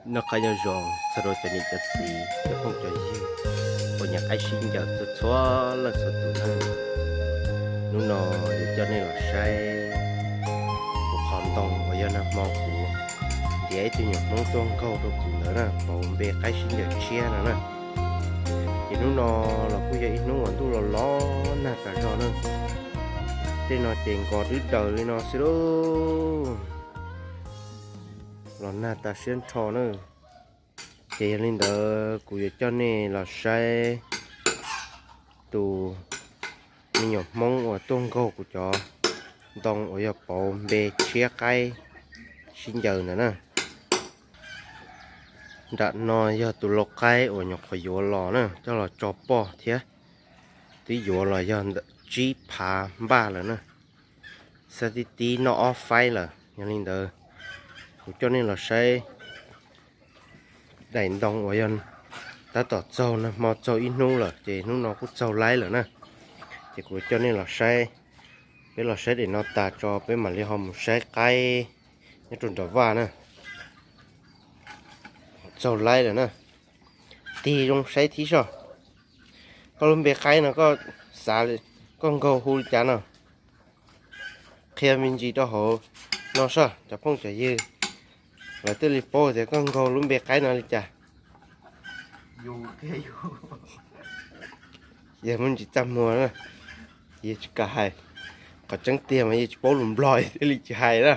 Noj qab nyob zoo txog rau cov niam cov txiv cov phooj cov ywg uas nyiam qaib sib ncaws txhua txhua leej txhua tus na. Hnub no yuav coj nej los saib kuv qhov ntoo uas yog nag hmo kuv ntiav ib tug me nyuam Hmoob tuaj nkaug rau kuv ntawd na, pauv npe qaib sib ncaws tshiab no na. Ces hnub no los kuj yog ib hnub uas ntuj los los nag tas zog na. Tej no ces nkos dwb daws li no xwb lauj. Los nag tas siab nrho na. Ces yog li ntawd kuv yuav coj nej los saib tus me nyuam Hmoob uas tuaj nkaug kuv cov ntoo uas yog pauv npe tshiab qaib sib ncaws ntawd na. Nram no yog tus lau qaib uas nyuam qhuav yuav los na, coj los tso poj thiab. Twb yuav los yog ntawm tsib phav npaj lawm na. Xab tib tib noj ob faib lawm. Yog li ntawd kuv coj nej los saib daim ntoo uas yog tab tom txaug nag hmo txaug ib hnub lawm ces hnub no kuj txaug laib lawm na. Ces kuv coj nej los saib, peb los saib daim no tas tso peb mam li ho mus saib qaib nyob rau nram vaj na. Txaug laib lawm na. Tig zoo saib thib soj. Koj lub npe qaib no koj xav, koj nkaug hu li cas no? Qhia me ntsis rau hauv no soj cov phooj cov ywg lawv thiaj li paub tias koj nkaug lub npe qaib no li cas. Yog muaj ntsis txaj muag na, yog tsis kam hais. Qhov tseeb tiag mas yog tsis paub lus Nplog thiaj li tsis hais na.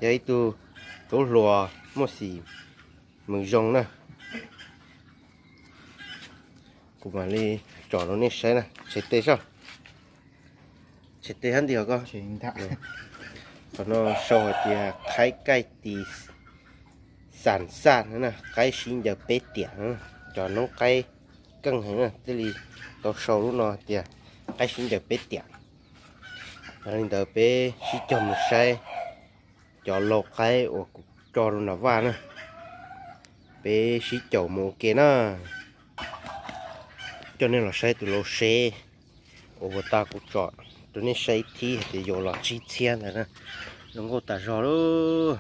Yog ib tug tub hluas muaj xim mws zoo na. Kuv mam li tsom rau nej saib na, tshem tes soj. Tshem tes hab nti os koj. Qhov no sau hais tias qaib kaij tis xas xaj na, qaib sib ncaws peb tiam. Cov noob qaib keej heev na thiaj li tau sau lub no hais tias qaib sib ncaws peb tiam. Yog li ntawd peb sib cog mus saib cov lau qaib uas kuv tso rau nram vaj na. Peb sib caum mus ua ke na. Coj nej los saib tus lau seb uas puas tas kuv tsom rau nej saib thib hais tias yuav los tsib txhiab ntawd na. Zoo nkauj tas zog lauj.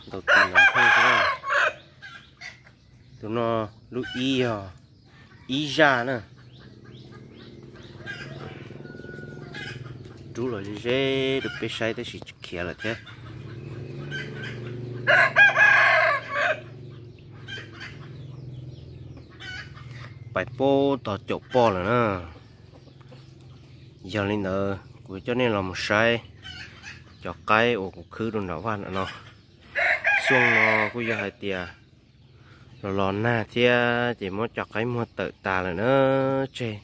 Ntaus tis los nphej xwb na. Tus no lub ib yog ib zaj na. Rub los ze ze rau peb saib tab sis tsis khiav lawm thiab. Pais pub tog caum poj lawm na. Yog li ntawd kuv coj nej los mus saib cov qaib uas kuv khwb rau nram vaj no. Xyoo no kuj yog hais tias los los nag thiab ces muab cov qaib muag tawm tas lawm na, tseg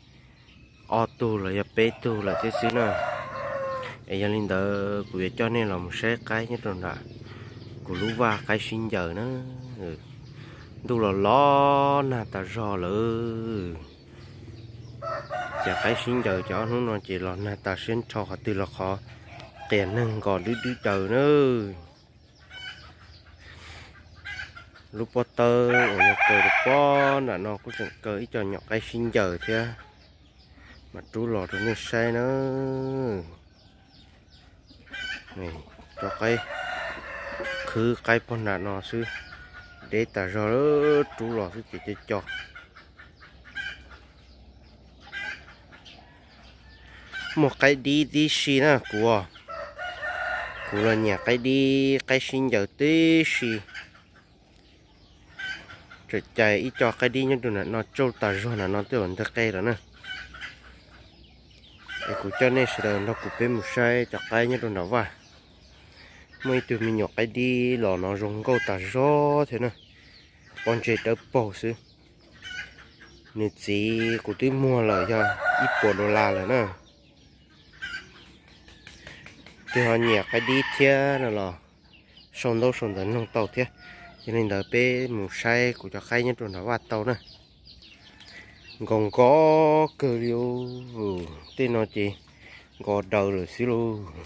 ob tug los yog peb tug lawm thiab xwb na. Es yog li ntawd kuv yuav coj nej los mus saib qaib nyob rau nram kuv lub vaj qaib sib ncaws na. Ntuj los los nag tas zog lawm. Ces qaib sib ncaws ces ob hnub no ces los nag tas siab nrho qhov twg los qhov qias neeg nkos dwb dwb daws na. Lub pob tawb uas yog kaw rau pob nram no kuj tseem kaw ib co nyom qaib sib ncaws thiab, mam rub los rau nej saib na. Cov qaib, khwb qaib pob nram no xwb, deb tas zog, rub los xwb ces co co. Muaj qaib dib tib si na kuv, kuv los nyiam qaib dib qaib sib ncaws tib si. Tseem cais ib co qaib dib nyob rau nram no tsauj tas zog nram no twb ua ntawg qe lawm na. Es kuv coj nej sawv daws nrog kuv peb mus saib cov qaib nyob rau nram vaj. Muaj ib tug me nyuam qaib dib los no zoo nkauj tas zog thiab na, pob ntseg dawb paug xwb. Nws txiv kuv twb muag lawm yog ib puas dollar lawm na. Twb ho nyiam qaib dib thiab no los sau ntaub sau ntawv nug tau thiab. Yog li ntawd peb mus saib kuv cov qaib nyob rau nram vaj tau na. Nkos nkos kawg li, tej no ces nkos daws lawm xwb lauj.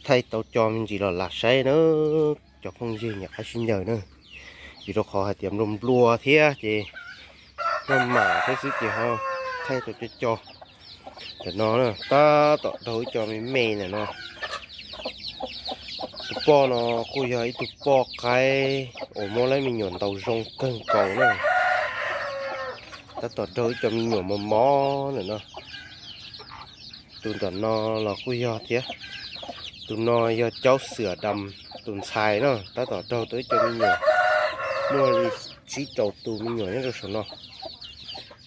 Thaij tau co me ntsis los lam saib na, cov phooj ywg nyiam qaib sib ncaws na. Vim rau qhov hais tias nplua nplua thiab ces noj mam thiab xwb ces ho thaij tau co co. Ntawm no tab tom daug ib co me me ntawm no. poj no kuj yog ib tug poj qaib uas muab lawv me nyuam ntaus zoo kawg nkaus na. Tab tom raug ib co me nyuam mos mos lawm no. Tus ntawm no los kuj yog thiab. Tus no yog caub xwm das tus ntxhais na, tab tom raug tau ib co me nyuam muaj li tsib rau tus me nyuam nyob rau saum no.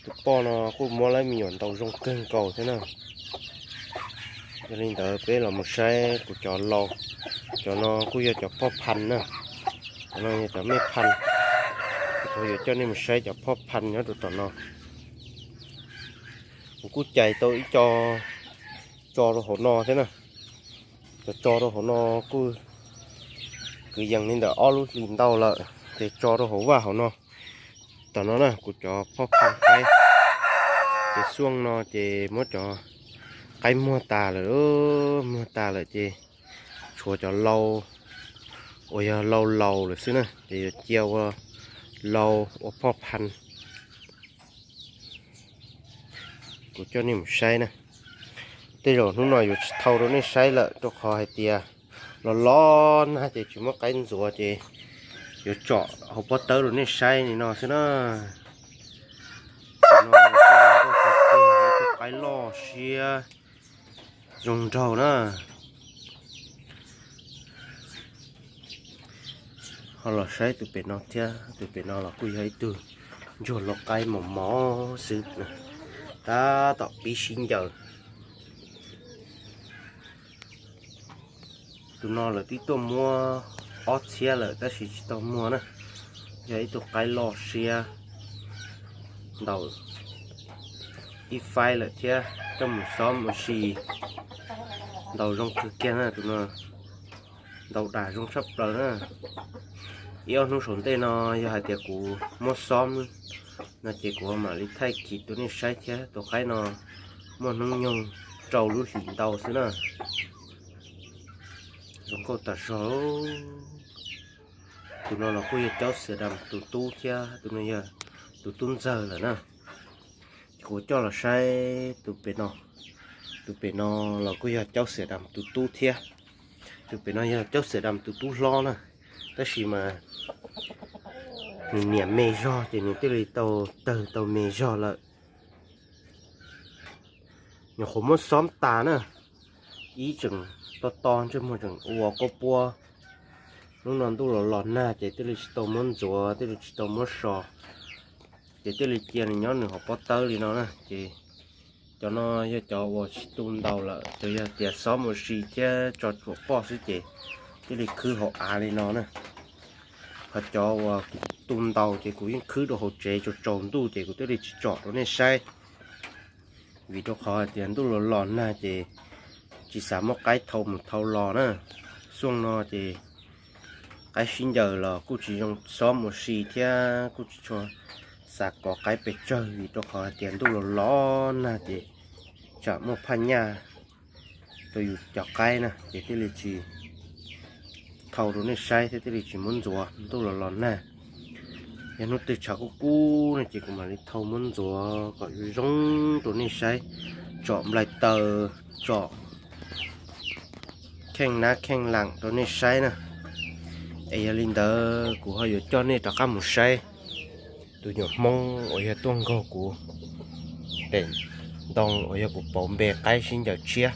Tus poj no kuj muab lawv me nyuam ntaus zoo kawg nkaus thiab na. Yog li ntawd peb los mus saib kuv cov lau. Cov no kuj yog cov phoj phan na. Cov no yog cov mej phan. Kuv yuav coj nej mus saib cov phoj phan nyob rau tom no. Kuv kuj cais tau ib co tso rau hauv no thiab na. Cov tso rau hauv no kuj kwv yees li ntawm ob lub hlis ntau lawm, ces tso rau hauv vaj hauv no. Tom no na kuv cov phoj phan qaib, ces xuaj no ces muab cov qaib muag tas lawm, muag tas lawm ces tshuav cov lau uas yog lau laus lawm xwb na, ces yuav cia ua lau ua phoj phan. Kuv coj nej mus saib na. Tej zaum hnub no yuav tsis thau rau nej saib lawm rau qhov hais tias los los nag ces tsis muaj qaib ntxuav ces yuav tsom hauv pob tawb rau nej saib li no xwb na. Tus qaib loj siab zoo nraug na. Ho los saib tus pem no thiab, tus pem no los kuj yog ib tug ntsuag lau qaib mos mos xwb, tab tom pib sib ncaws. Tus no lawv twb tuaj muab ob txhiab lawm tab sis tsis tau muag na. Yog ib tug qaib loj siab, ntaus ib faib lawm thiab, coj mus xob mus si, ntaus zoo kawg kiag na tus no. Ntaus dam zoo tshaj plaws na. Ib ob hnub saum ntej no yog hais tias kuv muab xob no ces kuv mam li thaij khiv rau nej saib thiab. Tus qaib no muaj hnub nyoog rau lub hlis ntau xwb na. Zoo nkauj tas zog. Tus no los kuj yog caub xwm das tus tub thiab, tus no yog tus tub ntxawg lawm na. Ces kuv coj los saib tus pem no. Tus pem no los kuj yog caub xwm das tus tub thiab. Tus pem no yog caub xwm das tus tub hlob na, tab sis mas nws niam me zog ces nws thiaj li tau tawg tau me zog lawm. Nyuam qhuav muab xob tas na, ib tseem to to ntsej muag tseem ua quaj puab. Hnub no ntuj los los nag ces thiaj li tsis tau muab ntxuav, thiaj li tsis tau muab so, ces thiaj li cia nws nyob nws hauv pob tawb li no na. Ces cov no yog cov uas tsis tu ntau lawm, ces yog tias xob mus si thiab tso tsuam poj xwb ces thiaj li khwb hauv av li no na. Ho cov uas tu ntau ces kuv yeej khwb rau hauv tsev tsaus tsaus ntuj ces kuv thiaj li tsis tsom rau nej saib. Vim rau qhov hais tias ntuj los los nag ces tsis xav muab qaib thau mus thau los na. Xuaj no ces qaib sib ncaws los kuj tsis zoo xob mus si thiab kuj tsis tshua xav kov qaib pes tsawg vim rau qhov hais tias ntuj los los nag ces tsam muaj phaj nyaj rau yus cov qaib na ces thiaj li tsis thau rau nej saib thiab thiaj li tsis muab ntxuav ntuj los los nag. Yog hnub twg tshav kub kub no ces kuv mam li thau muab ntxuav kom zoo zoo rau nej saib, tsom nplai taws, tsom kheej nab kheej lam rau nej saib na. Es yog li ntawd kuv ho yuav coj nej rov qab mus saib tus nyuam Hmoob uas yog tuaj nkaug kuv pem ntoo uas yog kuv pauv npe qaib sib ncaws tshiab,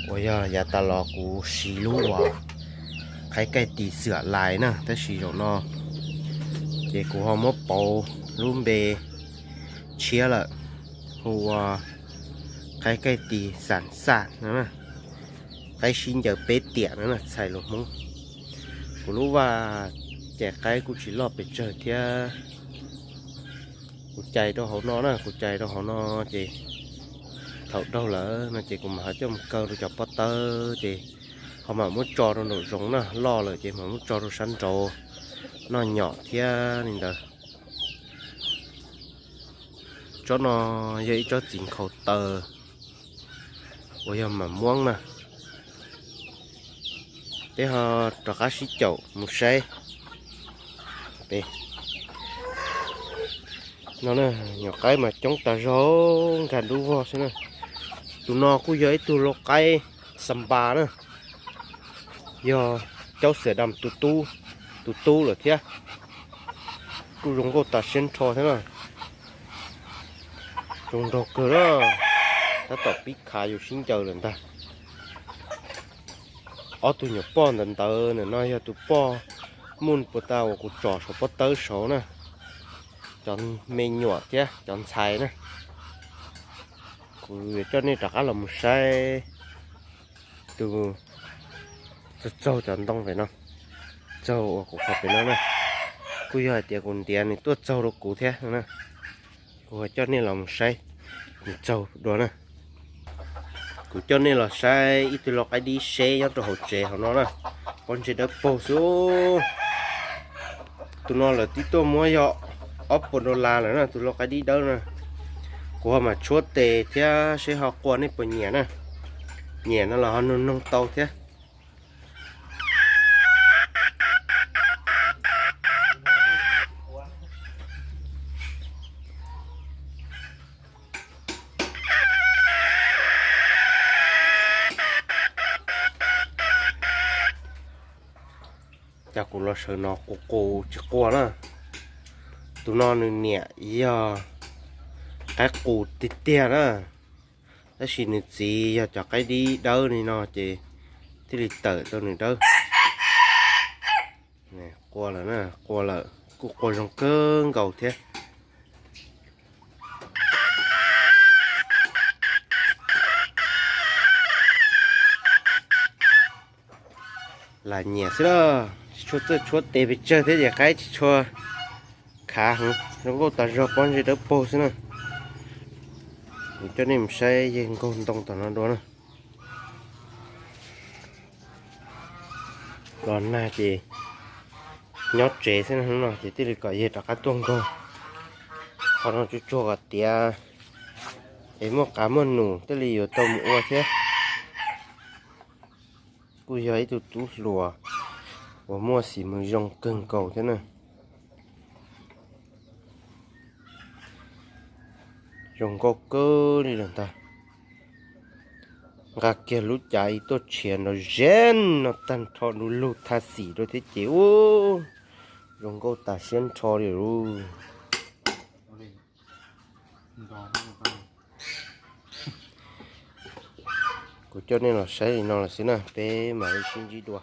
uas yog yav tas los kuv siv lub uas qaib kaij tis xwm lais na, tab sis zaum no ces kuv ho muab pauv lub npe tshiab lawm, hu ua qaib kaij tis xam xaj no, qaib sib ncaws peb tiam no na txhais lus Hmoob. Kuv lub vaj cais qaib kuj tsis loj pes tsawg thiab. Kuv cais rau hauv no na, kuv cais rau hauv no ces thaum daug lawm no ces kuv mam ho coj mus kaw rau cov pob tawb ces ho mam muab tso rau nraum zoov na, loj lawm ces mam muab tso rau sab nraud noj nyom thiab li ntawd. Tsob no yog ib tsob txiv nkhaus taws uas yog mam muab na. Peb ho rov qab sib caum mus saib pem no na. Nyuam qaib mas coob tas zog, nkag dub vog xwb na. Tus no kuj yog ib tug lau qaib xa npas na, yog caub xiam dam tus tub, tus tub lawm thiab. Kuj zoo nkauj tas siab nrho thiab na. Zoo nraug kawg na. Tab tom pib khav yus sib ncaws lawm ntag. Ob tug nyuam poj ntawd ntawd no yog tus poj muj puas tas uas kuv tsom saum pob tawb saud na. Cov me nyuam thiab cov ntxhais na. Kuv yuav coj nej rov qab los mus saib tus txaug txaug cov ntoo pem no, txaug uas kuv qhov pem no na. Kuj yog hais tias kuv ntiav nws tuaj txaug rau kuv thiab na. Kuv ho coj nej los mus saib nws txaug dua na. Kuv coj nej los saib ib tug lau qaib dib seb nyob rau hauv tsev hauv no na. Pob ntseg dawb paug xwb. Tus no lawv twb tuaj muab yog ob puas dollar lawm na, tus lau qaib dib dawb na. Kuv ho mam tshuab tes thiab seb ho qua nej puas nyiam na. Nyiam no los ho nug noog tau thiab. Cas kuv los sawv no qus qus tsis qua na. Tus no nws niam yog qaib qus tiag tiag na, tab sis nws txiv yog cov qaib dib dawb li no ces thiaj li tawm tau nws dawb. Qua lawm na, qua lawm kuj qua zoo kawg nkaus thiab. Lam nyiam xwb las, tsis tshua txawj tshuab tes pes tsawg thiab ces qaib tsis tshua khav heev, zoo nkauj tas zog pob ntseg dawb paug xwb na. Kuv coj nej mus saib yawg nkaug ntoo tom no dua na. Los nag ces nyob tsev xwb no ces thiaj li kom yawg rov qab tuaj nkaug. Qhov no tsuag tsuag kom tiav es muaj qav muaj num thiaj li yuav tau mus ua thiab. Kuj yog ib tug tub hluas uas muaj xim mus zoo kawg nkaus thiab na. Zoo nkauj kawg li lawm ntag. Nqa kiag lub cav ib tuaj tshiav nrov zeb no tag nrho du lug thaj xim rau thiab ces ub, zoo nkauj tas siab nrho li lauj. Kuv coj nej los saib li no lawm xwb na, peb mam li sib ntsib dua.